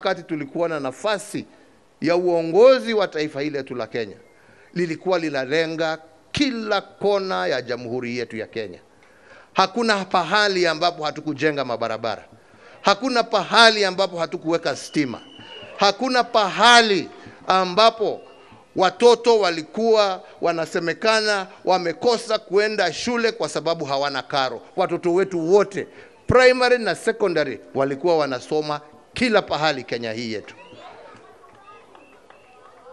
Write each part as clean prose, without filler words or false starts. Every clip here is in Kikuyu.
Wakati tulikuwa na nafasi ya uongozi wa taifa hili letu la Kenya, lilikuwa linalenga kila kona ya jamhuri yetu ya Kenya. Hakuna pahali ambapo hatukujenga mabarabara. Hakuna pahali ambapo hatukuweka stima. Hakuna pahali ambapo watoto walikuwa wanasemekana wamekosa kuenda shule kwa sababu hawana karo. Watoto wetu wote primary na secondary walikuwa wanasoma kila pahali Kenya hii yetu.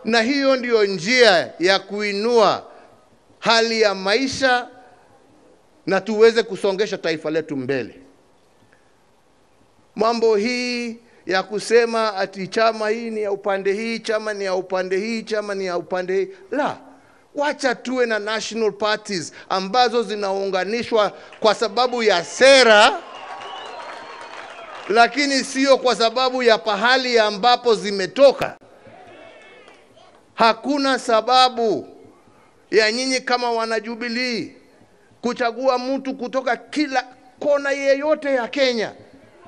Na hiyo ndiyo njia ya kuinua hali ya maisha na tuweze kusongesha taifa letu mbele. Mambo hii ya kusema ati chama hii ni ya upande hii, chama ni ya upande hii, chama ni ya upande hii, la, wacha tuwe na national parties ambazo zinaunganishwa kwa sababu ya sera, lakini sio kwa sababu ya pahali ambapo zimetoka. Hakuna sababu ya nyinyi kama wanajubilii kuchagua mtu kutoka kila kona yeyote ya Kenya.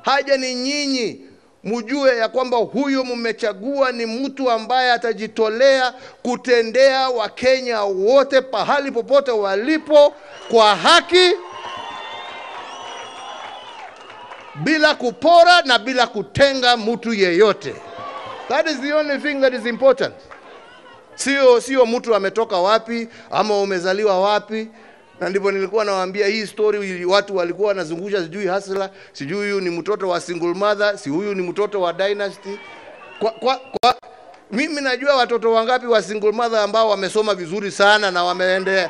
Haja ni nyinyi mjue ya kwamba huyo mmechagua ni mtu ambaye atajitolea kutendea Wakenya wote pahali popote walipo kwa haki, bila kupora na bila kutenga mtu yeyote. That is the only thing that is important. Sio mtu ametoka wapi ama umezaliwa wapi. Na ndipo nilikuwa nawaambia hii story, watu walikuwa wanazungusha sijui hasla, sijui huyu ni mtoto wa single mother, si huyu ni mtoto wa dynasty. Kwa mimi najua watoto wangapi wa single mother ambao wamesoma vizuri sana na wameende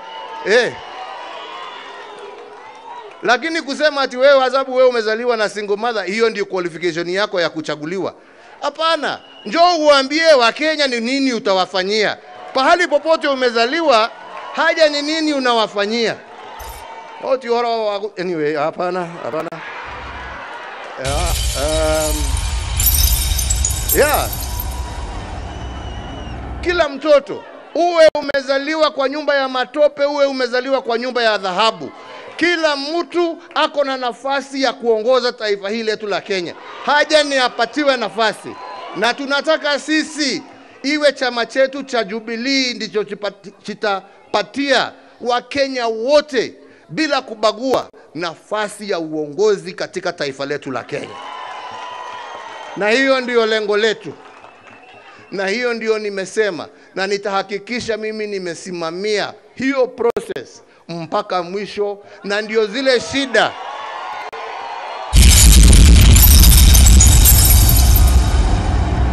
Lakini kusema ati wewe sababu wewe umezaliwa na single mother, hiyo ndio qualification yako ya kuchaguliwa. Hapana, njoo uambie Wakenya ni nini utawafanyia. Pahali popote umezaliwa, haja ni nini unawafanyia. Anyway, hapana. Yeah. Kila mtoto, uwe umezaliwa kwa nyumba ya matope, uwe umezaliwa kwa nyumba ya dhahabu, kila mtu ako na nafasi ya kuongoza taifa hili letu la Kenya. Haja ni apatiwe nafasi. Na tunataka sisi iwe chama chetu cha Jubilee ndicho kitapatia Wakenya wote bila kubagua nafasi ya uongozi katika taifa letu la Kenya. Na hiyo ndiyo lengo letu. Na hiyo ndiyo nimesema, na nitahakikisha mimi nimesimamia hiyo process mpaka mwisho. Na ndio zile shida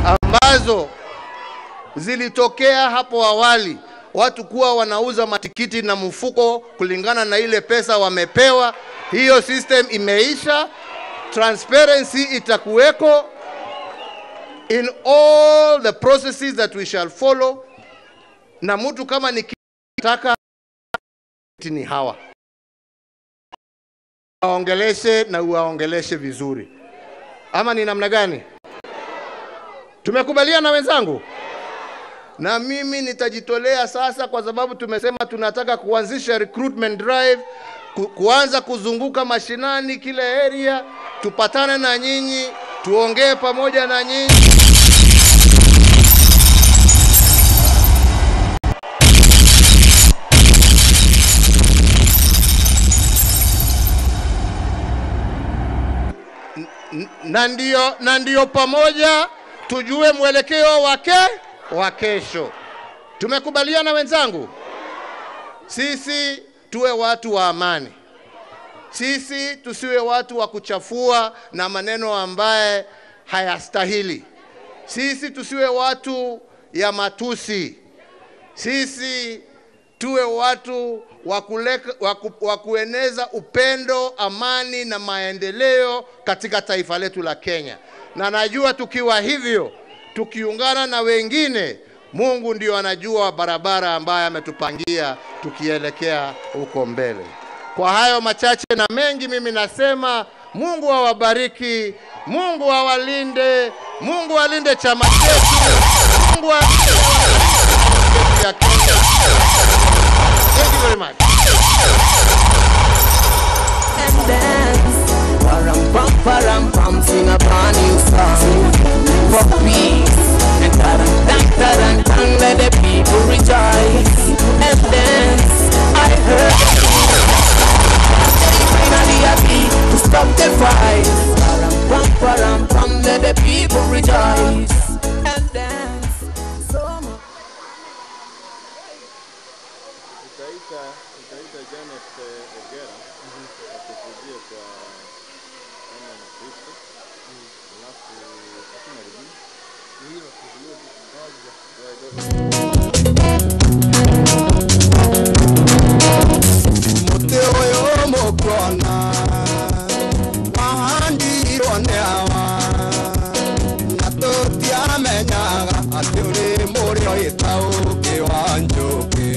ambazo zilitokea hapo awali, watu kuwa wanauza matikiti na mfuko kulingana na ile pesa wamepewa, hiyo system imeisha. Transparency itakuweko in all the processes that we shall follow. Na mtu kama nikitaka ni hawa waongeleshe na uwaongeleshe vizuri, ama ni namna gani? Tumekubaliana wenzangu? Na mimi nitajitolea sasa, kwa sababu tumesema tunataka kuanzisha recruitment drive, kuanza kuzunguka mashinani kila area, tupatane na nyinyi, tuongee pamoja na nyinyi. Na ndio pamoja tujue mwelekeo wake wa kesho. Tumekubaliana wenzangu? Sisi tuwe watu wa amani. Sisi tusiwe watu wa kuchafua na maneno ambaye hayastahili. Sisi tusiwe watu ya matusi. Sisi tuwe watu wa kueneza upendo, amani na maendeleo katika taifa letu la Kenya. Na najua tukiwa hivyo, tukiungana na wengine, Mungu ndio anajua barabara ambayo ametupangia tukielekea huko mbele. Kwa hayo machache na mengi, mimi nasema Mungu awabariki, Mungu awalinde, Mungu alinde chama chetu, Mungu alinde ya Kenya. Thank you very much. And dance. Param pam param pam. Sing a brand new song for peace. And ta-dun-dun, let the people rejoice and dance. I heard they finally agree to stop the fight. Pam, let the people rejoice and dance. So much. Utaita Janet Ogera akukujie kwa kama Mkristo, alafu hakuna lingine. Ni hilo tu. Muti ũyũ mũkuona wahandirwo nĩ awa, na tũtiamenyaga atĩ ũrĩ mũrĩo ĩtaũkĩ wa njũkĩ,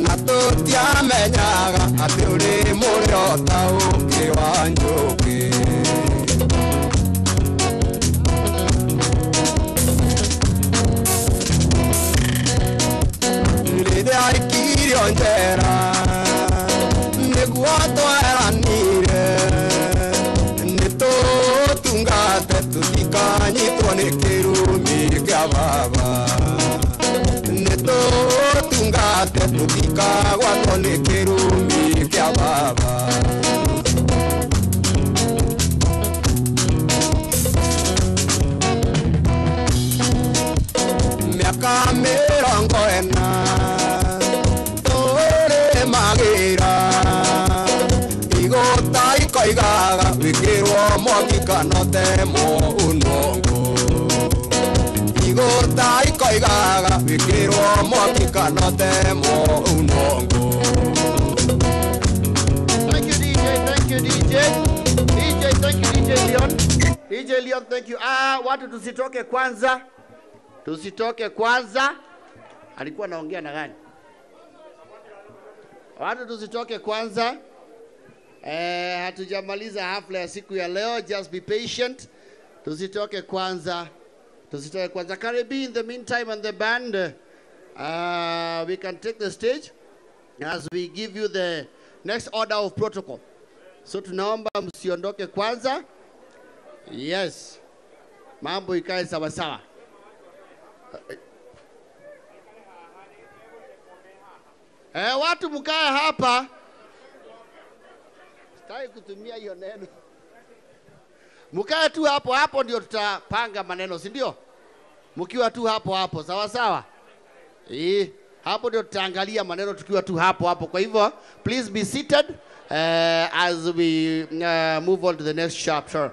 na tũtiamenyaga atĩ ũrĩ mũrĩo taũkĩ wa njũkĩ. Rĩrĩa aikirio njera nĩguo tweranire nĩtũtungate tũtikanyitwo nĩ kĩrumi kĩa baba, nĩtũtungate tũtikagwatwo nĩ kĩrumi kĩa baba. Mĩaka mĩrongo ĩna tũrĩ magĩra, igũta ikoigaga wĩkĩrwo mwaki kana ũtemwo unongo, igũta ikoigaga wĩkĩrwo mwaki kana ũtemwo unongo. Thank you DJ, thank you DJ. DJ, thank you DJ Leon. DJ Leon, thank you. Ah, watu tusitoke kwanza. Tusitoke kwanza. Alikuwa naongea na gani? Watu tusitoke kwanza. Hatujamaliza hafla ya siku ya leo. Just be patient. Tusitoke kwanza. Tusitoke kwanza. Karibi in the meantime and the band. We can take the stage as we give you the next order of protocol. So tunaomba msiondoke kwanza. Yes. Mambo ikae sawa sawa. Watu mkae hapa. Sitaki kutumia hiyo neno. Mkae tu hapo hapo ndio tutapanga maneno, si ndio? Mkiwa tu hapo hapo, sawa sawa? Hapo ndio tutaangalia maneno tukiwa tu hapo hapo. Kwa hivyo, please be seated as we move on to the next chapter.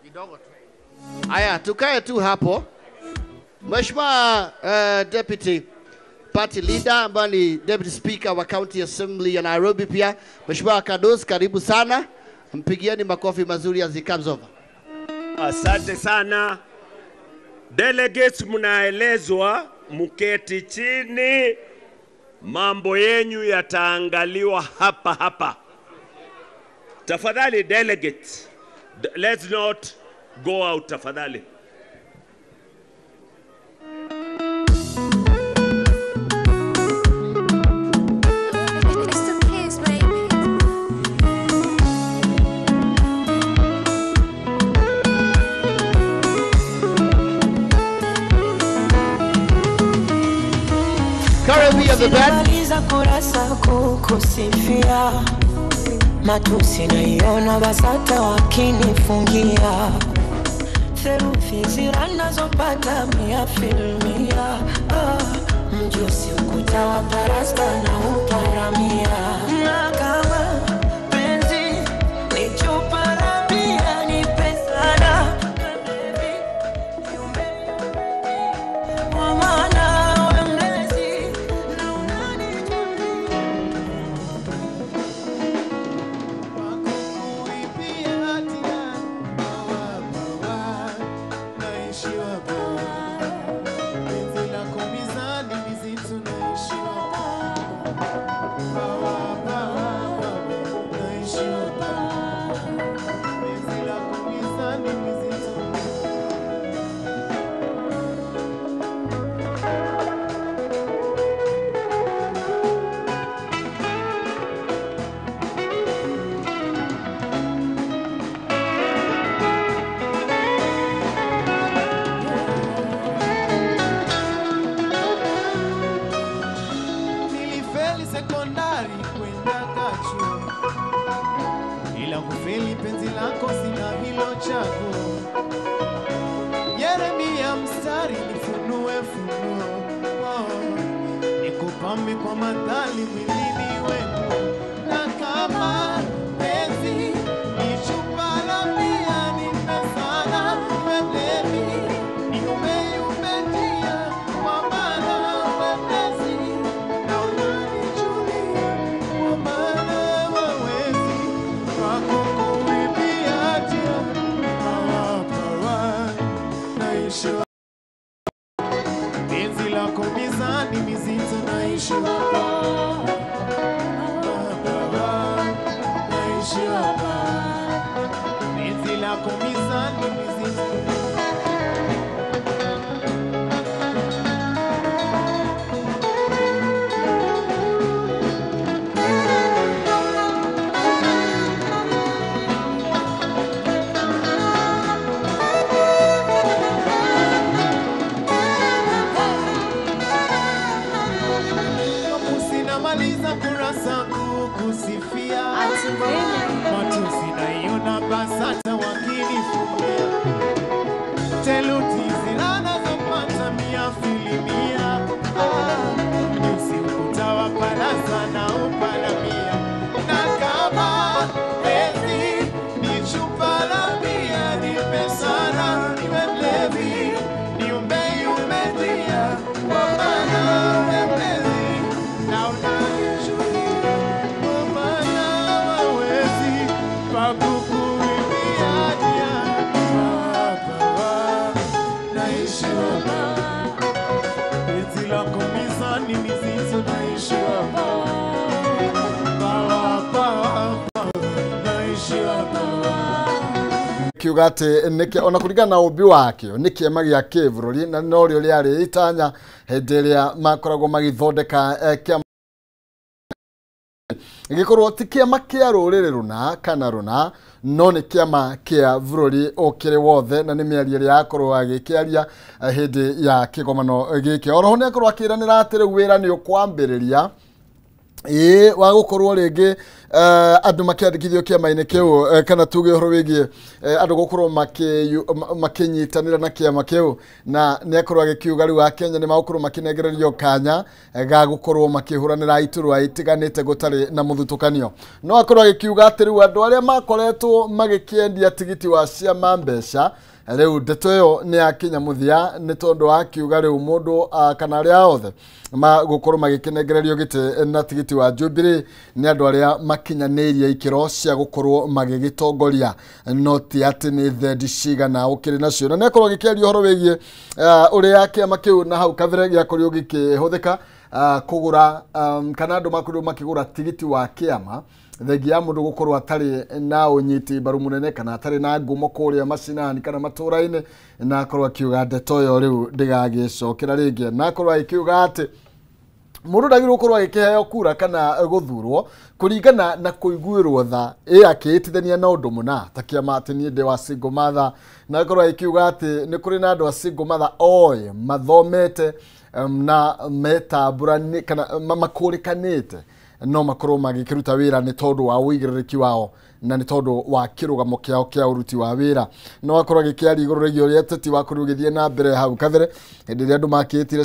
Kidogo tu. Aya, tukae tu hapo. Mheshimiwa Deputy Party Leader ambaye ni Deputy Speaker wa County Assembly ya Nairobi pia, Mheshimiwa Kados, karibu sana. Mpigieni makofi mazuri as he comes over. Asante sana. Delegates, mnaelezwa mketi chini, mambo yenyu yataangaliwa hapa hapa. Tafadhali delegates, let's not go out tafadhali. Nimaliza kurasa kukusifia, matusi naiona basata wakinifungia, therufi ziranazopata mia filmia, mjusi ukuta wa parasta na uparamia, na kama penzi ni chupa la bia nipe sana Power, power. Bila kufeli penzi lako sina hilo chaguo. Yeremia mstari nifunue funuo, oh, nikupambe kwa madhali mwilini wenu. Na kama penzi ni chupa la bia, nipe sana mlevi, niumeyumbe njia, kwa maana wepesi na unanichulia, kwa maana wawezi kwako kuimbia njia. Pawa, naishi penzi lako mizani mizito, naishi hapa, naishi hapa, penzi lako mizani mizito. Sinamaliza kurasa kukusifia, matusi naiona BASATA wakinifumbia, teluti zilana zapata mia filimia, nyusi ukuta wa palasa na upalamia. Na kama penzi ni chupa la bia, nipe sana niwe mlevi, niumbe njia, kwa maana wepesi na unanichukia, kwa maana wawezi pa kukuimbia njia. Baba, naishi hapa, penzi lako mizani mizito, naishi hapa, Baba, naishi hapa. Kiuga atĩ nĩkĩ ona kũringana na ũmbi wakĩo nĩ kĩama gĩa kĩbũrũri na norĩo rĩarĩ itanya hĩndĩ ĩrĩa makoragwo magĩthondeka kĩama gĩkorwo ti kĩama kĩa rũrĩrĩ rũna kana rũna no nĩ kĩama kĩa bũrũri ũkĩrĩ wothe na nĩ mĩario ĩrĩa akorwo agĩkĩaria hĩndĩ ya kĩgomano gĩkĩ. Oroho nĩ akorwo akĩranĩra atĩ rĩu wĩra nĩ ũkwambĩrĩria ĩĩ wa gũkorwo rĩngĩ andũ makĩandĩkithio kĩama-inĩ kĩu kana tuge ũhoro wĩgiĩ andũ gũkorwo makĩnyitanĩra na kĩama kĩu na nĩ akorwo agĩkiuga rĩu akenya nĩ magũkorwo makĩnengererio kanya ga gũkorwo makĩhũranĩra iturwa itiganĩte gũtarĩ na mũthutũkanio. No akorwo agĩkiuga atĩ rĩu andũ arĩa makoretwo magĩkĩendia tigiti wa ciama mbeca rĩu ndeto ĩyo nĩ yakinya mũthia nĩ tondũ akiuga rĩu mũndũ kana arĩa othe magũkorwo magĩkĩnengererio gĩtĩ na tigiti wa Jubilee nĩ andũ arĩa makinyanĩirie ikĩro cia gũkorwo magĩgĩtongoria no ti atĩ nĩ thendi cigana ũkĩrĩ nacio. Na nĩ akorwo agĩkĩaria ũhoro wĩgiĩ ũrĩa kĩama kĩu na hau kabere gĩakorirwo gĩkĩhũthĩka kũgũra kana andũ makorirwo makĩgũra tigiti wa kĩama thengia ya mũndũ gũkorwo atarĩ na ũnyiti mbaru mũnene kana atarĩ na ngumo kũrĩa macinani kana matũra-inĩ na akorwo akiuga ndeto ĩyo rĩu ndĩgagĩcokera rĩngĩ na akorwo agĩkiuga atĩ mũndũ ndagĩrĩirwo gũkorwo agĩkĩheo kura kana gũthurwo kũringana na kũiguĩrwo tha ĩ akĩĩtithania na ũndũ mũna ta kĩama atĩ niĩ ndĩ wa single mother na akorwo agĩkiuga atĩ nĩ kũrĩ na andũ a single mother oĩ mathomete na metambũrani kana makũrĩkanĩte no makorwo magĩkĩruta wĩra nĩ tondũ wa ũigĩrĩrĩki wao na nĩ tondũ wa kĩrũgamo kĩao kĩa ũruti wa wĩra. No akorwo agĩkĩaria igũrũ rĩgiĩ ũrĩa ũteti wakorirwo ũgĩthiĩ na mbere hau kabere hĩndĩ ĩrĩa andũ makĩĩtire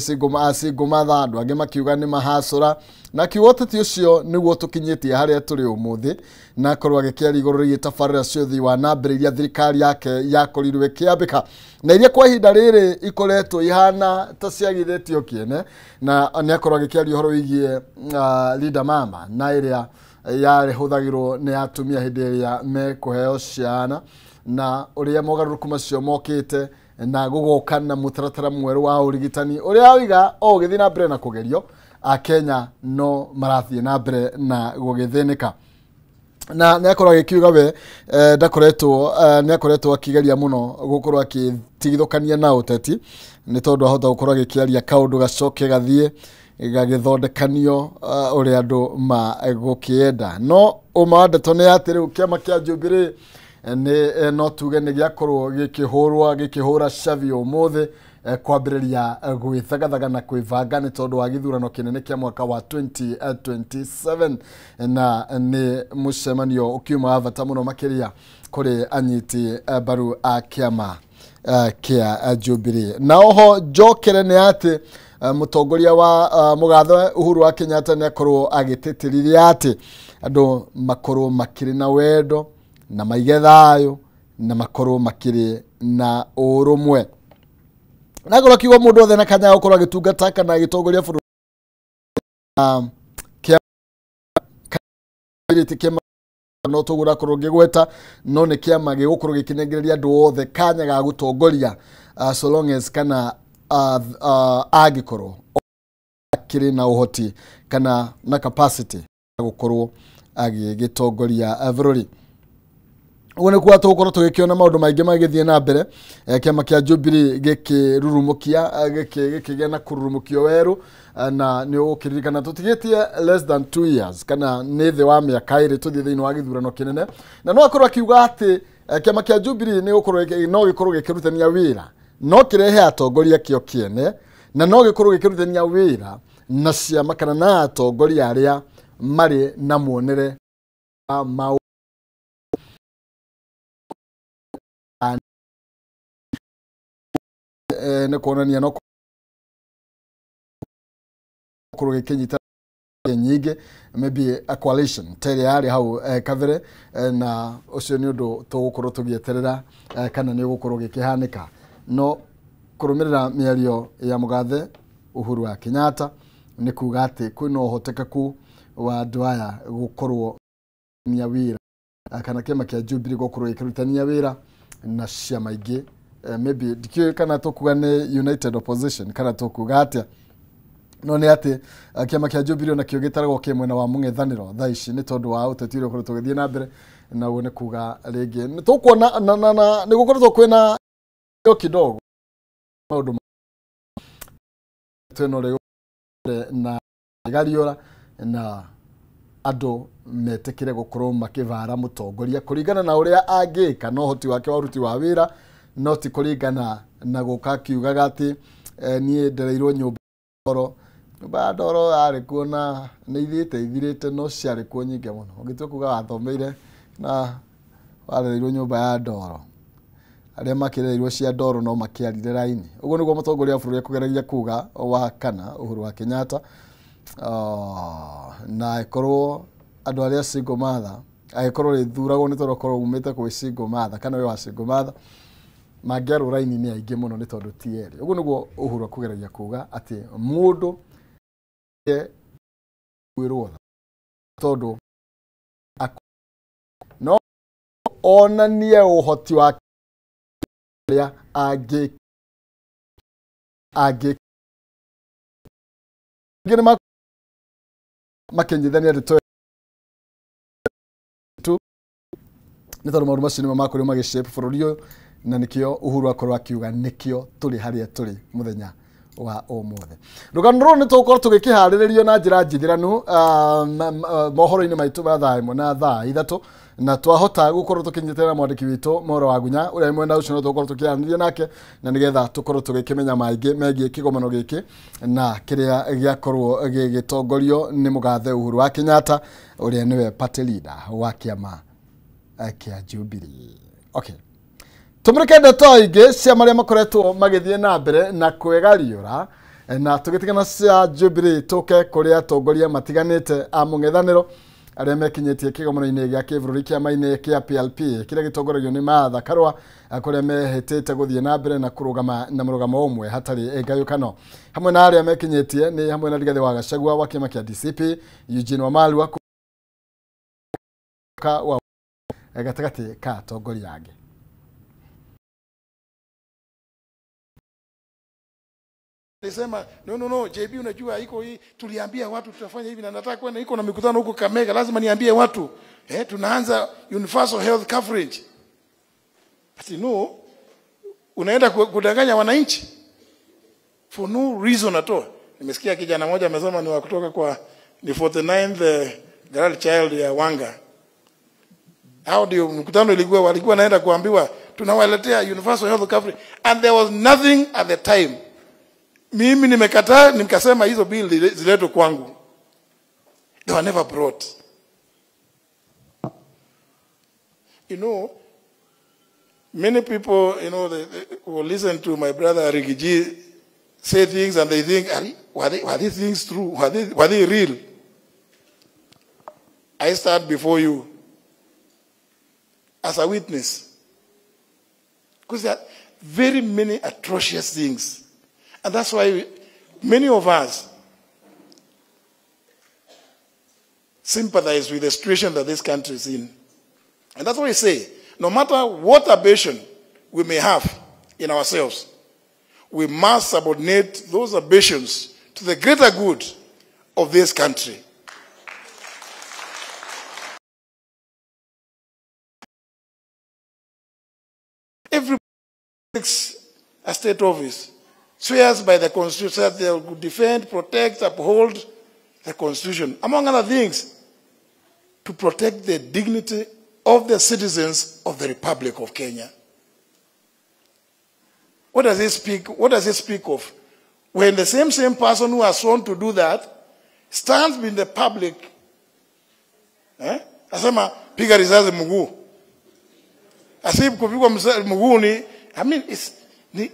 single mother andũ angĩ makiuga nĩ mahacũra na akiuga ũteti ũcio nĩguo tũkinyĩtie harĩa tũrĩ ũmũthĩ na akorwo agĩkĩaria igũrũ rĩgiĩ tabarĩra cia ũthii wa na mbere iria thirikari yake yakorirwo ĩkĩambĩka na iria kwa ihinda rĩrĩ ikoretwo ihana ta ciagithĩtio kĩene na nĩ akorwo agĩkĩaria ũhoro wĩgiĩ Linda Mama na ĩrĩa yarĩhũthagĩrwo nĩ atumia hĩndĩ ĩrĩa mekũheo ciana na ũrĩa mogarũrũku macio mokĩte na gũgoka na mũtaratara mwerũ wa ũrigitani ũrĩa oiga o ũgĩthiĩ na mbere na kũgerio akenya no marathiĩ na mbere na gũgĩthĩnĩka. Na nĩ akorwo agĩkiuga we ndakoretwo nĩ akoretwo akĩgeria mũno gũkorwo akĩtigithũkania na ũteti nĩ tondũ ahota gũkorwo agĩkĩaria kaũndũ gacoke gathiĩ gagĩthondekanio ũrĩa andũ magũkĩenda. No ũma wa ndeto nĩ atĩ rĩu kĩama kĩa Jubilee nĩ no tuge nĩ gĩakorwo gĩkĩhũrwo gĩkĩhũra cabi ũmũthĩ kwambĩrĩria gwĩthagathaga na kwĩbanga nĩ tondũ wa gĩthurano kĩnene kĩa mwaka wa 2027 na nĩ mũcemanio ũkiuma wa bata mũno makĩria kũrĩ anyiti mbaru a kĩama kĩa Jubilee. Na oho njokere nĩ atĩ mũtongoria wa mũgathe Uhuru wa Kenyatta nĩ akorwo agĩtĩtĩrithia atĩ andũ makorwo makĩrĩ na wendo na maige thayũ na makorwo makĩrĩ na ũrũmwe. Na ngorwo akiuga mũndũ othe na kanya gũkorwo agĩtungata kana agĩtongoria bũrũri kĩa no tũgũra korwo ngĩgweta no nĩ kĩama gĩgũkorwo gĩkĩnengereria andũ othe kanya ga gũtongoria so long as kana angĩkorwo akĩrĩ na ũhoti kana na capacity ya gũkorwo agĩgĩtongoria bũrũri. Ũguo nĩ kuga tũgũkorwo tũgĩkĩona maũndũ maingĩ magĩthiĩ na mbere, kĩama kĩa Jubilee gĩkĩrurumũkia gĩkĩgĩa na kũrurumũkio werũ, na nĩ ũgũkĩririkana tũtigĩtie less than 2 years kana nĩ thĩ wa mĩaka 2 tũthiĩ thĩinĩ wa gĩthurano kĩnene, na no akorwo akiuga atĩ kĩama kĩa Jubilee nĩ gũkorwo no gĩkorwo gĩkĩrutania wĩra no kĩrehe atongoria kĩo kĩene na no gĩkorwo gĩkĩrutania wĩra na ciama kana na atongoria arĩa marĩ na muonere wa maũ nĩ kuonania no gũkorwo gĩkĩnyita nyingĩ maybe a coalition ta ĩrĩa yarĩ hau kabere, na ũcio nĩ ũndũ tũgũkorwo tũgĩeterera kana nĩ ũgũkorwo gĩkĩhanĩka. No kũrũmĩrĩra mĩario ya mũgathe Uhuru wa Kenyatta nĩ kuga atĩ kwĩna ũhotekeku wa andũ aya gũkorwo nia wĩra kana kĩama kĩa Jubilee gũkorwo gĩkĩrutania wĩra na ciama ingĩ, maybe ndikĩũĩ kana tũkuga nĩ United Opposition kana tũkuga atĩa, no nĩ atĩ kĩama kĩa Jubilee onakĩo gĩtaragwo kĩ mwena wa mũng'ethanĩro thaa ici nĩ tondũ wa ũteti ũrĩa ũkoretwo ũgĩthiĩ na mbere, na ũguo nĩ kuga rĩngĩ nĩ tũkuona na nĩ gũkoretwo kwĩna kidogo maũndũ twĩna ũrĩa na gariũra na andũ metĩkĩre gũkorwo makĩbara mũtongoria kũringana na ũrĩa angĩka na ũhoti wake wa ũruti wa wĩra, no ti kũringana na gũka akiugaga atĩ niĩ ndereirwo nyũmba ndoro, nyũmba ya ndoro yarĩ kuo na nĩ ithiĩte ithirĩte no ciarĩ kuo nyingĩ mũno. Ũngĩtua kuga wathomeire na warereirwo nyũmba ya ndoro, arĩa makĩrereirwo cia ndoro no makĩarire raini. Ũguo nĩguo mũtongoria wa bũrũri ekũgeragia kuga wa kana Uhuru wa Kenyatta, na ĩkorwo andũ arĩa single mother angĩkorwo rĩthuragwo nĩ tondũ ũkorwo umĩte kwĩ single mother kana wĩ wa single mother mangĩarwo raini nĩ aingĩ mũno nĩ tondũ ti erĩ. Ũguo nĩguo Uhuru akũgeragia kuga atĩ mũndũ kwĩrwo tondũ no onanie ũhoti wake ũrĩa angĩ angĩ makĩnyithania ndeto tu nĩ tondũ maũndũ macio nĩmo makorirwo magĩshape bũrũri ũyũ, na nĩkĩo Uhuru akorwo akiuga nĩkĩo tũrĩ harĩa tũrĩ mũthenya wa ũmũthĩ. Rũgano rũrũ nĩ tũgũkorwo tũgĩkĩharĩrĩrio na njĩra njithĩranu mohoro-inĩ maitũ ma thaa 1 na thaa 3, na twahota gũkorwo tũkĩnyitĩrĩra mwandĩki witũ Moro wa Gunya ũrĩa mwena ũcio no tũgũkorwo tũkĩaranĩria nake na nĩgetha tũkorwo tũgĩkĩmenya maingĩ megiĩ kĩgomano gĩkĩ na kĩrĩa gĩakorwo gĩgĩtongorio nĩ mũgathe Uhuru wa Kenyatta ũrĩa nĩwe party leader wa kĩama kĩa Jubilee. Okay. Tũmũrĩke ndeto ingĩ cia marĩa makoretwo magĩthiĩ na mbere na kwĩgariũra, na tũgĩtigana cia Jubilee tũke kũrĩ atongoria matiganĩte a mũng'ethanĩro arĩa mekinyĩtie kĩgomano-inĩ gĩa kĩbũrũri kĩama-inĩ kĩa PLP kĩrĩa gĩtongoragio nĩ Martha Karua, kũrĩa mehĩtĩte gũthiĩ na mbere na kũrũgama na mũrũgamo ũmwe hatarĩ ngayũkano. Hamwe na arĩa mekinyĩtie nĩ hamwe na Rigathĩ wa Gachagua wa kĩama kĩa DCP, Eugene Wamalwa wa gatagatĩ ka atongoria angĩ. Nisema no JB, unajua iko hii, tuliambia watu tutafanya hivi na nataka kwenda, iko na mikutano huko Kamega, lazima niambie watu tunaanza universal health coverage. But no, unaenda kudanganya wananchi for no reason at all. Nimesikia kijana mmoja amesema ni wa kutoka kwa ni 49th girl child ya Wanga. Hao ndio mkutano ilikuwa, walikuwa naenda kuambiwa Tunawaletea universal health coverage. And there was nothing at the time. Mimi nimekataa, nikasema hizo bill ziletwe kwangu. They were never brought. You know, many people, you know, they will listen to my brother Rigiji say things and they think, were these things true? Were they real? I stand before you as a witness. Because there are very many atrocious things. And that's why many of us sympathize with the situation that this country is in. And that's why I say, no matter what aberration we may have in ourselves, we must subordinate those aberrations to the greater good of this country. Every a state office swears by the Constitution that they will defend, protect, uphold the Constitution, among other things, to protect the dignity of the citizens of the Republic of Kenya. What does it speak? What does it speak of? When the same person who has sworn to do that stands in the public, eh? Asema piga risasi mguu. Asip kupigwa mguu ni, I mean, it's ni,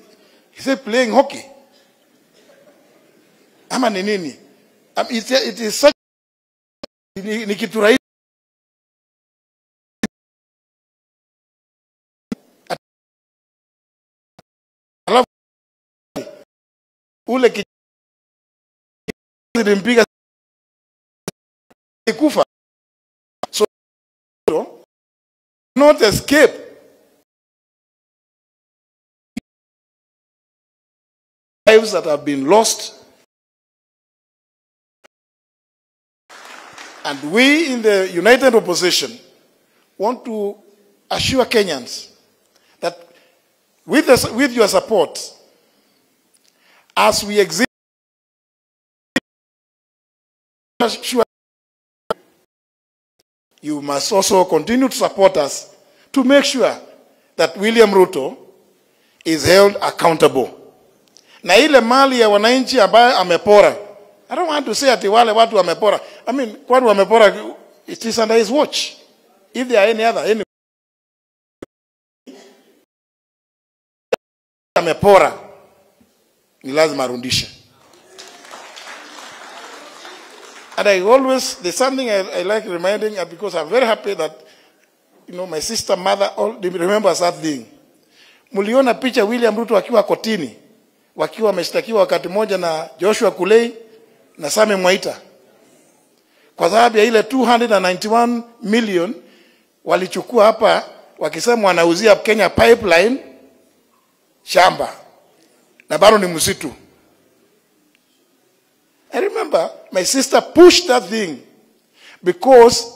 is it playing hockey? Ama ni nini? I mean, it is such ni kitu rahisi. Alafu ule kilimpiga kufa. So not escape. Lives that have been lost. And we in the United Opposition want to assure Kenyans that with your support, as we exist, you must also continue to support us to make sure that William Ruto is held accountable. Na ile mali ya wananchi ambayo amepora, I don't want to say ati wale watu wamepora. I mean, kwani wamepora, it is under his watch. If there are any other, any amepora, ni lazima arudishe. And I always, there's something I like reminding, because I'm very happy that, you know, my sister, mother, all remembers that thing. Muliona picha William Ruto akiwa kotini, wakiwa wameshtakiwa wakati moja na Joshua Kulei na Same Mwaita. Kwa sababu ya ile 291 million walichukua hapa wakisema wanauzia Kenya Pipeline shamba. Na bado ni msitu. I remember my sister pushed that thing because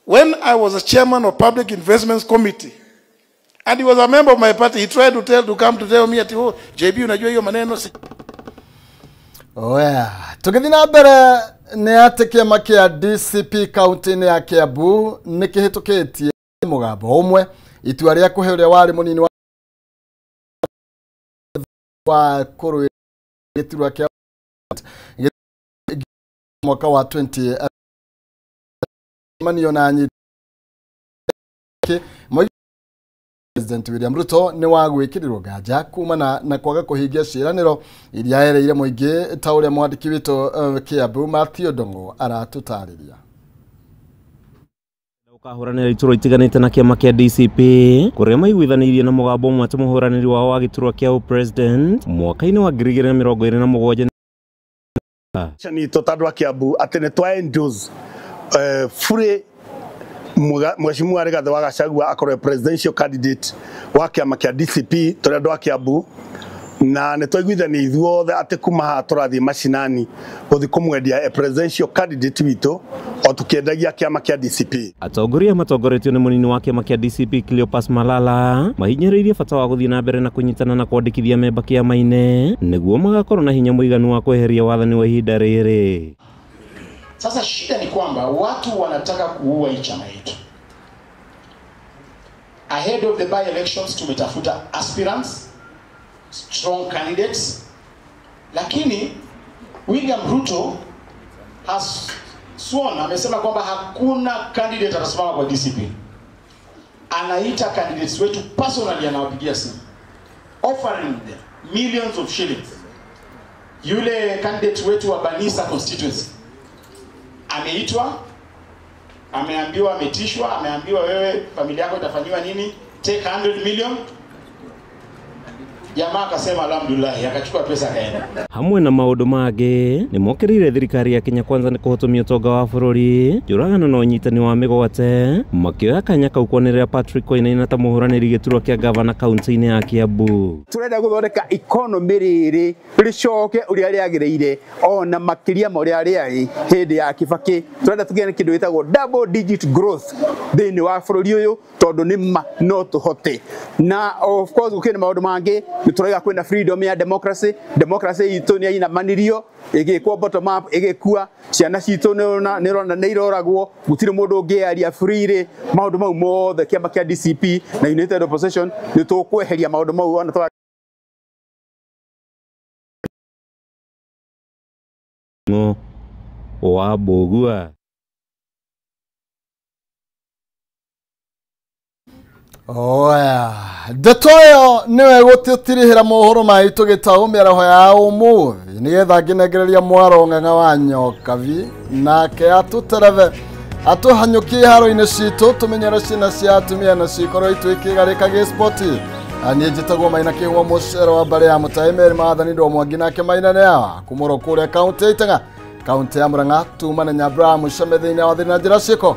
when I was a chairman of Public Investments Committee, and he was a member of my party, he tried to come to tell me at, oh, JB, unajua hiyo maneno si. Oh yeah. Tũgĩthiĩ na mbere nĩ atĩ kĩama kĩa DCP kaunti-inĩ ya Kiambu nĩ kĩhĩtũkĩtie mũgambo ũmwe itua rĩa kũhe ũrĩa warĩ mũnini wa kũrũĩrĩra gĩturwa kĩa mwaka wa 20 manio na nyiti President William Ruto nĩ wa gwĩkĩrĩrwo nganja kumana na kwaga kũhingia ciĩranĩro iria ereire mũingĩ ta ũrĩa mwandĩki witũ Kiambu Matthew Ndong'o aratũtarĩria. Ũkahuranĩra iturwa itiganĩte na kĩama kĩa DCP kũrĩa maiguithanĩirie na mũgambo ũmwe atĩ mũhũranĩri wao wa gĩturwa kĩa president mwaka-inĩ wa 2027 nitũ ta andũ a Kiambu atĩ nĩ twa endorse fully Mheshimiwa Rigathi wa Gachagua akorwo presidential candidate wa kĩama kĩa DCP tũrĩ andũ a Kiambu na nĩ twaiguithania ithuothe atĩ kuma haha tũrathiĩ macinani gũthiĩ kũmwendia a presidential candidate witũ o tũkĩendagia kĩama kĩa DCP. Atongoria matongoretio nĩ mũnini wa kĩama kĩa DCP Cleopas Malala mahinyĩrĩirie bata wa gũthiĩ na mbere na kũnyitana na kwandĩkithia memba kĩama-inĩ nĩguo magakorwo na hinya mũiganu wa kweheria wathani wa ihinda rĩrĩ. Sasa shida ni kwamba watu wanataka kuua hii chama yetu. Ahead of the by-elections tumetafuta aspirants, strong candidates, lakini William Ruto has sworn, amesema kwamba hakuna candidate atasimama kwa DCP. Anaita candidates wetu personally, anawapigia simu, offering them millions of shillings. Yule candidate wetu wa Banisa constituency ameitwa, ameambiwa, ametishwa, ameambiwa wewe familia yako itafanyiwa nini, take 100 million. Jamaa akasema alhamdulillah, akachukua pesa akaenda. Hamwe na maundu mangĩ nĩ mokĩrĩire thirikari ya Kenya Kwanza nĩ kũhotomia ũtonga wa bũrũri, njũragano na ũnyitani wa mĩgwate, makĩoya kanya kau kwanĩrĩra Patrick Wainaina ta mũhũranĩri gĩturwa kĩa gavana kaunti-inĩ ya Kiambu. Turenda gũthondeka economy rĩrĩ rĩcoke ũrĩa rĩagĩrĩire ona makĩria ma ũrĩa rĩarĩ hĩndĩ ya Kibaki. Turenda tũgĩe na kĩndũ gĩtagwo double digit growth thĩinĩ wa bũrũri ũyũ, tondũ nĩ ma no tũhote. Na of course gũkĩrĩ na maũndũ mangĩ, nĩ tũrauga kwĩna freedom ya democracy. Democracy itũ nĩ yainamanirio ĩgĩkwo bottom up, ĩgĩkua ciana citũ nĩ nĩ iroragwo, gũtirĩ mũndũ ũngĩaria freely. Maũndũ mau mothe kĩama kĩa DCP na United Opposition nĩ tũkweheria maũndũ mau ona twa wa Mbũgua. Oya, ndeto ĩyo nĩwe gũtĩtirihĩra mohoro maitũ gĩtaũ mĩaraho ya ũmũthĩ nĩgetha ngĩnengereria mwaro ng'ang'a wa Nyokabi nake atũtereve atũhanyũkie haro-inĩ citũ tũmenyere ciana cia atumia na cikorwo itwĩkĩgarĩka gĩspoti. Niĩ njĩtagwo Maina Kĩhũa mũcere wa mbarĩ ya Mũtaĩ Meri Maathani Ndwa Mwangi nake Maina nĩ awa kumũrwo kũrĩa kaũntĩ ya Itang'a kaũntĩ ya Murang'a tuma na Nyambura Mũceme thĩinĩ wa thĩinĩ na njĩra ciĩko.